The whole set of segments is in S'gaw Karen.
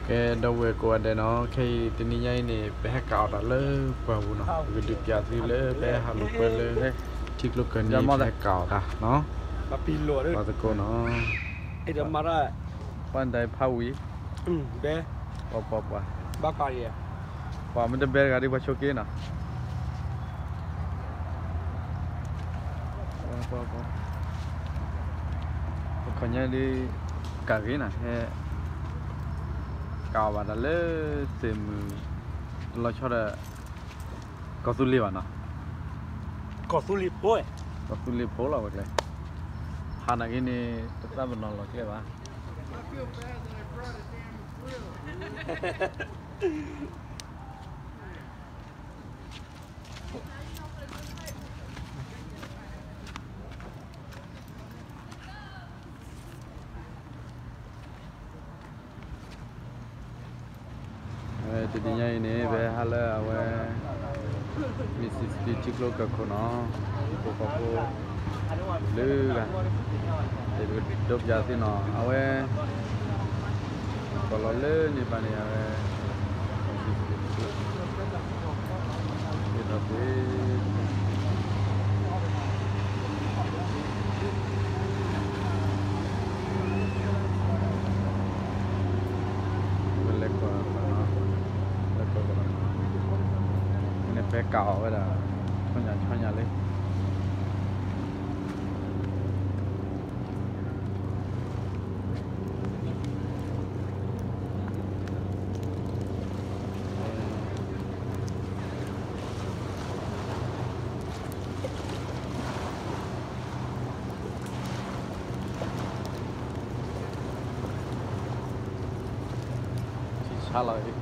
ကဲ ဒီပုၢ်ဝဲၢ်ကိးဂၤဒဲးနီၤ, ခဲအံၤတနံၤညါအံၤန့ၣ် ပဟဲကးအီၣ်တၢ်လၢပှၢ်ပူၤနီၤ, ပကဒုးပၠးသုလၢပဟဲဟးလိာ်ကွဲလၢ ထံကျိကၢၢ်နံၤ ပဟဲကးအီၣ်တၢ်နီၤ, ပှၤသကိးနီၤ, ပှၤဒဲးဖးဝံၤ, ပှၤပှၤပှၤ, ပှၤမ့ၢ်တဘဲတဂၤဒ်ပှၤဆိးက့နီၤ. ပခီၣ်ညါဒ် ကးဂ့ၤနီၤ, ဟဲ ကးအီၣ်ဘၣ်တၢ်လၢ သုးမုၢ် တလီၤဆီဒီး ကီၢ်သူလ့ၤဘၣ်နီၤ, ကီၢ်သူလ့ၤဖိလီၤဝဲကျဲ, ဟးနာ်က့န့ၣ် တသးပ့ၤနီၣ်လီၤကျဲဘၣ်. တနံၤညါအံၤန့ၣ် ပဟဲဟးလၢအဝဲ Mississippi ထံကျိကၢၢ်ခိၣ်နီၤ, ဟံၣ်ဖိဃီဖိ လၢဂၤ, ယကဒိးပၠးသုနီၤ, အဝဲ ကီၢ်လီၤလၢန့ၣ်ဘၣ်န့ၣ် အဝဲ Mississippi ထံကျိ ဒ်သိးပ ဝဲလဲၤကွၢ်, လဲၤကွၢ်, န့ၣ်ဖဲကးအီၣ်ဝဲဒၣ် ဆီညၣ်ဆီညၣ်လံ. ဆံဆါလီၤ,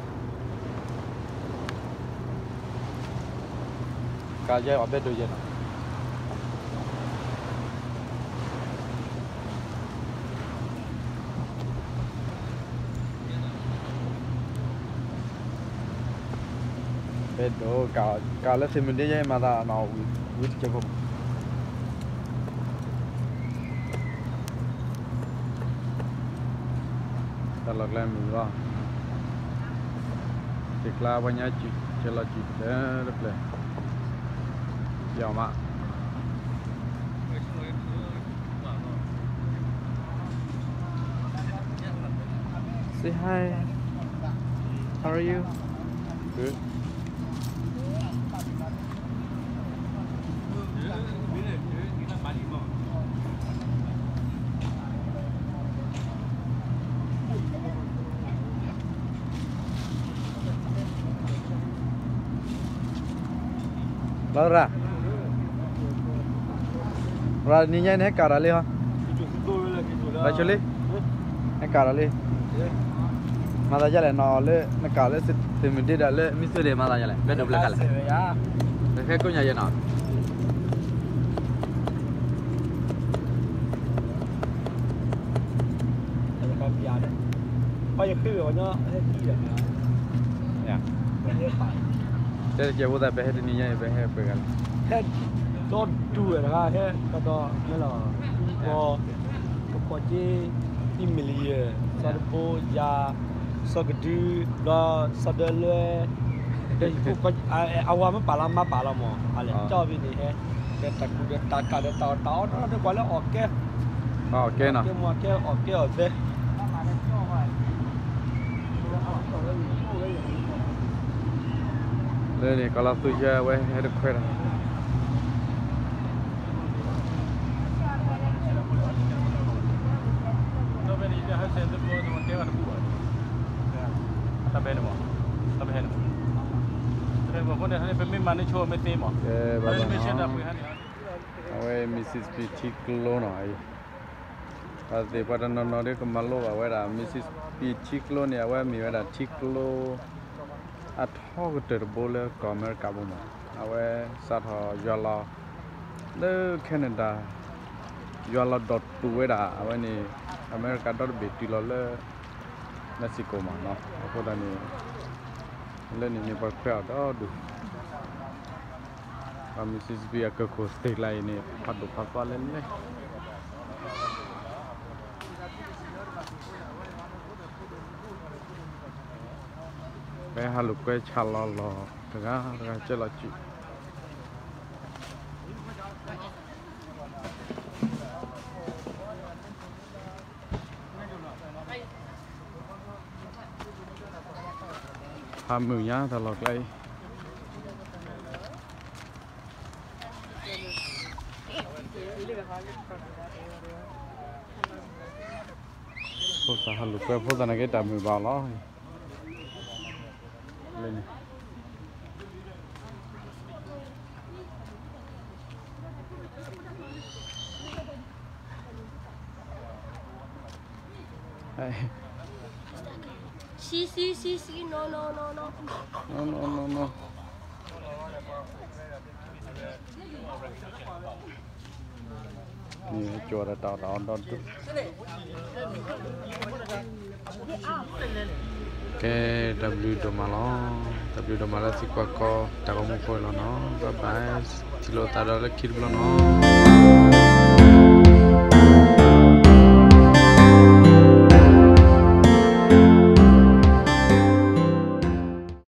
ကးယဲအီၤဘဲဒိၣ်ယဲနီၤ. ဘဲဒိၣ်, ကးလၢသ့ၣ်မုၢ်ဒ့ယဲမၤသးနီၤ, ဝံၤတစဲးဖိမး. တၢ်လီၢ်ကျဲမုာ်လီၤ, သ့ၣ်ကျါပှၤညါစၢၤလီၤစၢၤတဖျၢၣ်တဖျၢၣ်, ယီၤမး. Say hi. How are you? Good. လီၤရၤ, ရၤနံၤညါန့ၣ် ဟဲကးတၢ်လံဟီ, လီၤဆိလံ, ဟဲကးတၢ်လံ, မၤသးဒ်လဲၣ်နီၤ, လၢနကးလၢသ့ၣ်မုၢ်ဒ့ဒီးလၢမံၤစိၤဒ့ မၤသးဒ်လဲၣ်, ဘဲဒိၣ်ဘျဲၣ်ကလဲၣ်, ပဟဲကိးညါယဲနီၤ. တဲတကဲးဖိသး ပဟဲတနံၤညါအံၤ ပဟဲပှဲၤဂၤလဲၣ်, ဟဲဒီဒူၣ်ဝဲတဂၤ ဟဲကဒီးမ့ၢ်လီၤ, ပီၤ, ပကီၢ်က့, အံမလံယဲၢ်, စီၤတဘိ, ယၤ, စီၤကဒု, ဘျီ, စီၤဒၢလွဲ, ဒီးဟံၣ်ဖိ, အဝၤမ့ၢ်ပာ်လီၤမၤပာ်လီၤမး, အလဲၤကၠီၣ်ဖဲန့ၣ် ဟဲ, ဒီးတၢ်ကူၣ်ဒီးတၢ်ကးဒီးတၢ်အီၣ်တၢ်အီဒီးကွၢ်လၢအီၣ်ကဲ, အီၣ်ကဲနီၤ, ကဲမ့ၢ်ကဲအီၣ်ကဲအီၣ်သဲ လၢန့ၣ် ကီၢ်လီၤသူယဲဝဲဟဲတခွဲးဒီး တၢ်ဘဲန့ၣ်မး, တၢ်ဘဲန့ၣ်မး, တၢ်ဘဲန့ၣ်မး, ပမ့ၢ်မၤန့ၢ်ဆိမ့ၢ်သ့မး, အဝဲ Mississippi ထံကျိနီၤ, အသ့ၣ်ပှၤတနီၤနီၤဒ်ကမၤလိဘၣ်ဝဲဒၣ် Mississippi ထံကျိန့ၣ် အဝဲမ့ၢ်ဝဲဒၣ်ထံကျိ အထီကတၢၢ်တဘိလၢကီၢ်အမဲရကၤပူၤမး, အဝဲစးထီၣ်ယွၤလီၤ လၢ Canada ယွၤလီၤဒီးတူၢ်ဝဲဒၣ် အဝဲန့ၣ် အမဲရကၤဒီတဘ့ၣ်တုၤလီၤလၢ Mexico မးနီၤ, အဃိသတးန့ၣ် လၢန့ၣ်န့ၣ် ပှၤခွဲးအီၤဒီဒူၣ်, ပှၤ Mississippi အကၢၢ်ခိၣ်သ့ၣ်ကျါအံၤန့ၣ် ဖးဒိၣ်ဖးသွါလဲၣ်လဲၣ်. ပဟးလိာ်ကွဲဆါလီၤလီၤ တဂၤတဂၤကဲလီၤစု ဖးမုာ်ညါတၢ်လီၢ်ကျဲအံၤ ဖိသၣ်ဟးလိာ်ကွဲဖိသၣ်န့ၣ်က့တၢ်မုာ်ဘၣ်လီၤ လၢန့ၣ် See, see, see, see, no, no, no, no. No, no, no, no. န့ၣ်ကၠီၤဒီးတၢ်အီၣ်တၢ်အီဒီဒူၣ် ကဲ တၢ်ဘျုးဒိၣ်မးလီၤ တၢ်ဘျုးဒိၣ်မးလၢသုကွၢ်ကီ တၢ်ဂီၤမူဖိလီၤနီၤ bye bye ထံၣ်လိာ်သးဒီးလၢခံတဘျီနီၤ